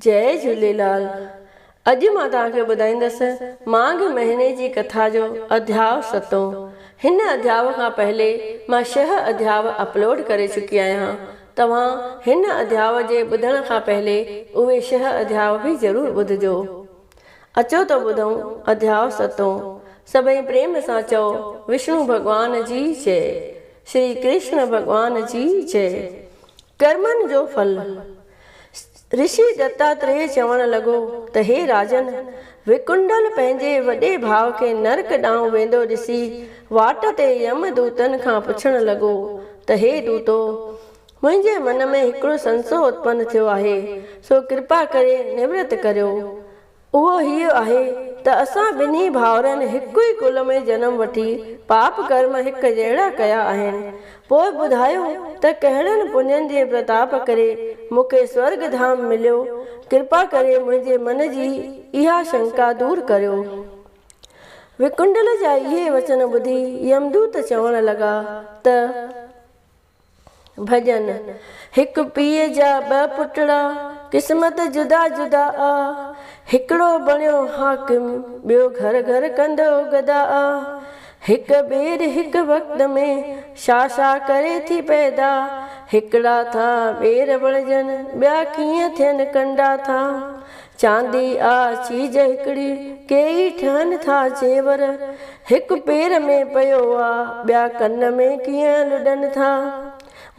جئي جهوليلال اڄ مان توهان کي ٻڌائيندس ماگهه مهيني جي ڪٿا جو اڌياء ستون. هن اڌياء کان پهلي مان ڇهه اڌياء اپلوڊ ڪري چڪي آهيان. توهان هن اڌياء جي ٻڌڻ کان پهلي اهي ڇهه اڌياء به ضرور ٻڌجو. اچو ته ٻڌون اڌياء ستون. سڀئي پريم سان چئو وشنو ڀڳوان جي جئي. شري ڪرشن ڀڳوان جي جئي. ڪرمن جو ڦل. رشي دتاتريه چوڻ لڳو ته هي راجن! وڪنڊل پنهنجي وڏي ڀاء کي نرڪ ڏانهن ويندو ڏسي واٽ تي يم دوتن کان پڇڻ لڳو ته هي دوتو! منهنجي من ۾ هڪڙو سنسو اتپن ٿيو آهي، سو ڪرپا ڪري نورت ڪريو. اهو هيء آهي ته اسان ٻنهي ڀائرن هڪ ئي ڪل ۾ جنم وٺي پاپ ڪرم هڪ جهڙا ڪيا آهن. پوء ٻڌايو ته ڪهڙن پڃن جي پرتاپ ڪري مون کي سورڳ ڌام مليو؟ ڪرپا ڪري منهنجي من جي اها شنڪا دور ڪريو. وڪنڊل جا اهي وچن ٻڌي يمدوت چوڻ لڳا ته. ڀڄن، هڪ پيء جا ٻه پٽڙا، قسمت جدا جدا آ. هڪڙو بڻيو حاڪم، ٻيو گهر گهر ڪندو گدا آ. هڪ ٻير هڪ وقت ۾، شا شا ڪري ٿي پيدا. هڪڙا ٿا ٻير بڻجن، ٻيا ڪيئن ٿين ڪنڊا ٿا. چاندي آ چيز هڪڙي، ڪيئي ٺهن ٿا زيور. هڪ پير ۾ پيو آ، ٻيا ڪن ۾ ڪيئن لڏن ٿا.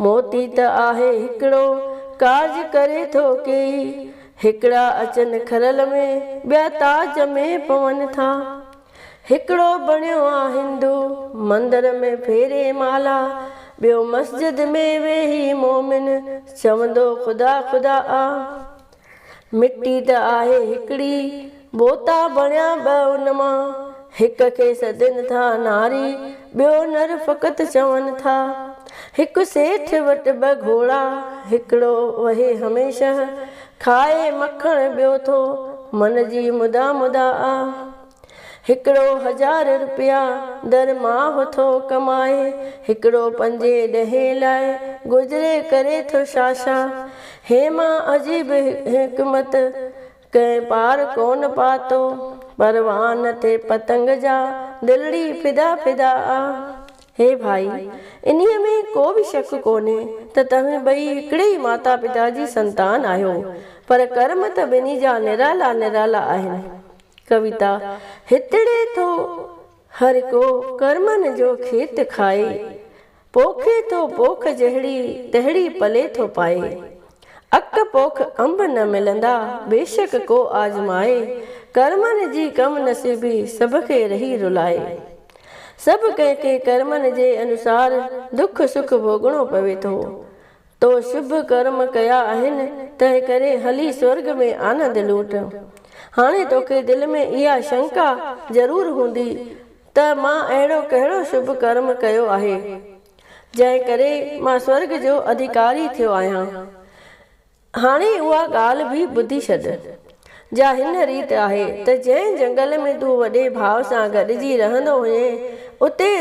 موتي ته آهي هڪڙو، ڪارج ڪري ٿو ڪيئي. هڪڙا اچن کرل ۾، ٻيا تاج ۾ پون ٿا. هڪڙو بڻيو آ هندو، مندر ۾ ڦيري مالا. ٻيو مسجد ۾ ويهي مومن، چوندو خدا خدا آ. مٽي ته آهي هڪڙي، بوتا بڻيا ٻه ان مان، هڪ کي سڏين ٿا ناري، ٻيو نر فقط چون ٿا. هڪ سيٺ وٽ ٻه گهوڙا، هڪڙو وهي هميشه، کائي مکڻ ٻيو ٿو من جي مدا مدا آ. هڪڙو هزار رپيا در ماهه ٿو ڪمائي، هڪڙو پنجين ڏهين لاء گذري ڪري ٿو شاشا. هيما عجيب حڪمت، ڪنهن پار ڪونه پاتو، پروان تي پتنگ جا دلڙي فدا فدا آ. هي ڀائي! انهيء ۾ ڪو به شڪ ڪونهي ته توهين ٻئي هڪڙي ئي ماتا پتا جي سنتان آهيو، پر ڪرم ته ٻنهي جا نرالا نرالا آهن. ڪويتا، هتڙي ٿو هر ڪو ڪرمن جو کيت کائي، پوکي ٿو پوک جهڙي تهڙي پلي ٿو پائي. اڪ پوک انب نه ملندا بيشڪ ڪو آزمائي، ڪرمن جي ڪم نصيبي سڀ کي رهي رلائي. سڀ ڪنهن کي ڪرمن جي انوسار دک سک ڀوڳڻو پوي ٿو. تو شڀ ڪرم ڪيا آهن، تنهن ڪري هلي سورڳ ۾ آنند لوٽ. هاڻي توکي دل ۾ اها شنڪا ضرور هوندي ته مان اهڙو ڪهڙو شڀ ڪرم ڪيو آهي، جنهن ڪري مان سورڳ جو اڌيڪاري ٿيو آهيان. هاڻي اها ڳالهه به ٻڌي ڇڏ، جا هن ريت آهي ته جنهن جنگل ۾ تون وڏي ڀاء سان گڏجي رهندو هئين، اتي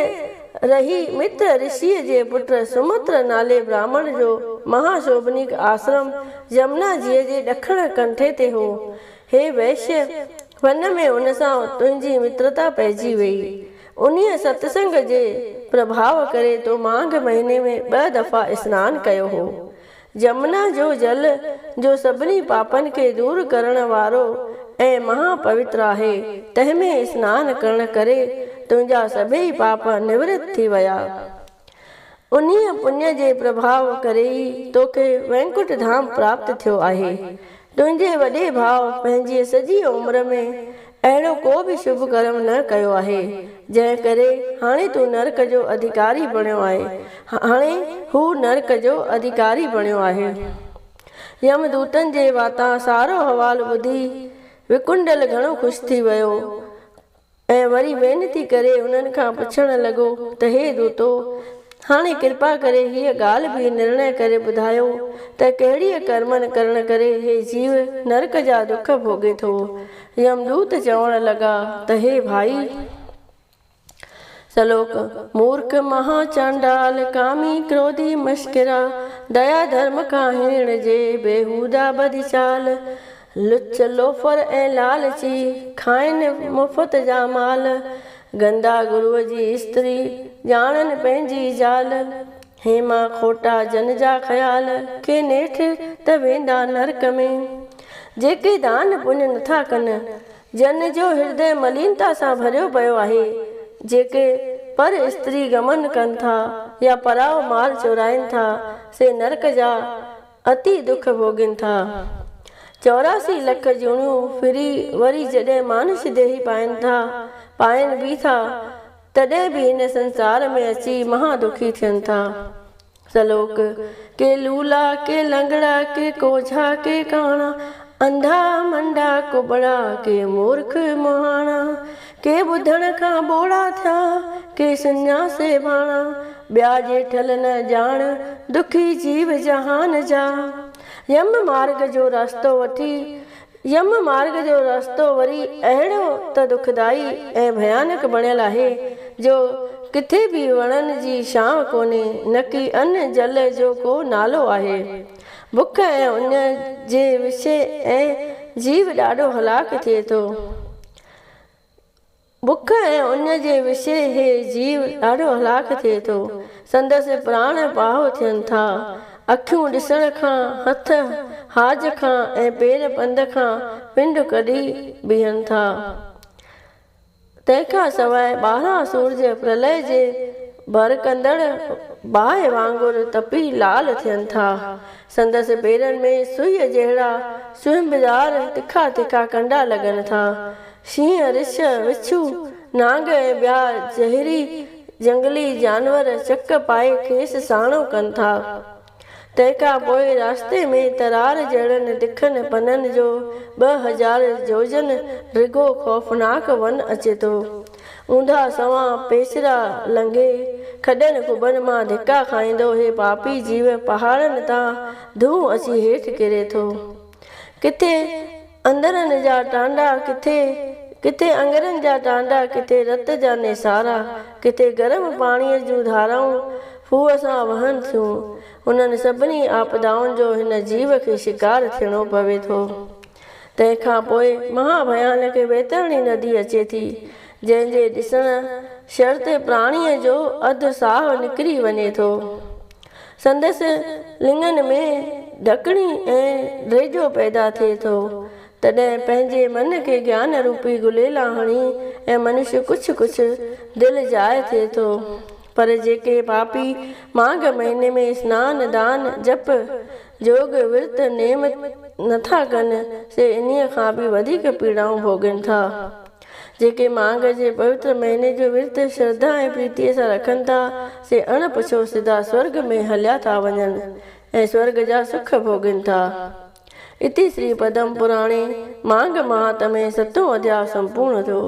رهي متر رشيء جي پٽ سمتر نالي براهمڻ جو مها شوڀنيڪ آسرم يمنا جيء جي ڏکڻ ڪنٺي تي هو. هي وئشيه، ون ۾ ان سان تنهنجي مترتا پئجي ويئي. انهيء ستسنگ جي پرڀاء ڪري تو مانگهه مهيني ۾ ٻه دفعا اسنان ڪيو هو. جمنا جو جل، جو سڀني پاپن کي دور ڪرڻ وارو ۽ مها پوتر آهي، تنهن ۾ اسنان ڪرڻ ڪري تنهنجا سڀيئي پاپ نورت ٿي ويا. انهيء پڃ جي پرڀاء ڪري ئي توکي وينڪٽ ڌام پراپت ٿيو آهي. تنهنجي وڏي ڀاء پنهنجيء سڄيء عمر ۾ اهڙو ڪو به شڀ ڪرم نه ڪيو آهي، جنهن ڪري هاڻي تون نرڪ جو اڌيڪاري بڻيو آهين. هاڻي هو نرڪ جو اڌيڪاري بڻيو آهي. يم دوتن جي واتان سارو حوال ٻڌي وڪنڊل گهڻو خوش ٿي ويو. ۽ وري وينتي ڪري انهن کان پڇڻ لڳو ته هي دوتو! هاڻي ڪرپا ڪري هيء ڳالهه به نرڻي ڪري ٻڌايو ته ڪهڙيء ڪرمن ڪرڻ ڪري هي جيو نرڪ جا دک ڀوڳي ٿو؟ يمدوت چوڻ لڳا ته هي ڀائي! سلوڪ، مورک مها چانڊال، ڪامي ڪروڌي مشڪرا، ديا ڌرم کان هيڻ جي، بيهودا بدچال. لچ، لوفر ۽ لالچي، کائن مفت جا مال. گندا گروء جي استري، ڄاڻن پنهنجي زال. هيما کوٽا جن جا خيال، ڪي نيٺ ته ويندا نرڪ ۾. جيڪي دان پڃ نٿا ڪن، جن جو هردي ملينتا سان ڀريو پيو آهي، جيڪي پر استري گمن ڪن ٿا يا پرائو مال چورائين ٿا، سي نرڪ جا اتي دک ڀوڳين ٿا. 84 لک جوڻيون ڦري وري جڏهن مانش ديهي پائين ٿا، پائين به ٿا، تڏهن به هن سنسار ۾ اچي مها دکي ٿين ٿا. سلوڪ، ڪي لولا، ڪي لنگڙا، ڪي ڪوجها، ڪي ڪاڻا، انڌا، منڊا، ڪٻڙا، ڪي مورک مهاڻا، ڪي ٻڌڻ کان ٻوڙا ٿيا، ڪي سڃا سي ڀاڻا، ٻيا ڄيٺل نه ڄاڻ، دکي جيو جهان جا. يم مارڳ جو راستو وٺي يم مارڳ جو رستو وري اهڙو ته دکدائي ۽ ڀيانڪ بڻيل آهي جو ڪٿي به وڻن جي ڇانو ڪونهي، نڪي ان جل جو ڪو نالو آهي. بک ۽ اڃ جي وشي ۽ جيو ڏاڍو هلاڪ ٿئي ٿو. بک ۽ اڃ جي وشي هي جيو ڏاڍو هلاڪ ٿئي ٿو. سندس پراڻ پاهو ٿين ٿا. اکيون ڏسڻ کان، هٿ هاج کان ۽ پير پنڌ کان پنڊ ڪڍي بيهن ٿا. تنهن کان سواء 12 سورج پرلئه جي ڀڙڪندڙ باهه وانگر تپي لال ٿين ٿا. سندس پيرن ۾ سوئيء جهڙا سهنبدار تکا تکا ڪنڊا لڳن ٿا. شينهن، رڇ، وڇو، نانگ ۽ ٻيا زهري جهنگلي جانور چڪ پائي کيس ساڻو ڪن ٿا. تنهن کان پوء راستي ۾ ترار جهڙن تکن پنن جو 2000 جوجن ڊگهو خوفناڪ ون اچي ٿو. اونڌا سنوان پيچرا لنگهي، کڏن کٻن مان ڌڪا کائيندو هي پاپي جيو پهاڙن تان ڌونء اچي هيٺ ڪري ٿو. ڪٿي اندرن جا ٽانڊا، ڪٿي ڪٿي اڱرن جا ٽانڊا، ڪٿي رت جا نيسارا، ڪٿي گرم پاڻيء جون ڌارائون ڦوهه سان وهن ٿيون. انهن سڀني آپدائن جو هن جيو کي شڪار ٿيڻو پوي ٿو. تنهن کان پوء مها ڀيانڪ ويترڻي ندي اچي ٿي، جنهن جي ڏسڻ شرط پراڻيء جو اڌ ساهه نڪري وڃي ٿو. سندس لڱن ۾ ڍڪڻي ۽ ڊيڄو پيدا ٿئي ٿو. تڏهن پنهنجي من کي گيان روپي گليلا هڻي ۽ منش ڪڇ ڪڇ دل جاء ٿئي ٿو. پر جيڪي پاپي ماگهه مهيني ۾ سنان، دان، جپ، جوڳ، ورت، نيم نٿا ڪن، سي انهيء کان به وڌيڪ پيڙائون ڀوڳين ٿا. جيڪي ماگهه جي پوتر مهيني جو ورت شرڌا ۽ پريتيء سان رکن ٿا، سي اڻ پڇو سڌا سورڳ ۾ هليا ٿا وڃن ۽ سورڳ جا سک ڀوڳين ٿا. اتي شري پدم پراڻي ماگهه مهاتمي ستون اڌياء سمپورڻ ٿيو.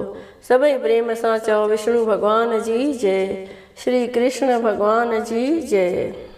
سڀئي پريم سان چئو وشڻو ڀڳوان جي جئي. شري ڪرشن ڀڳوان جي جئي.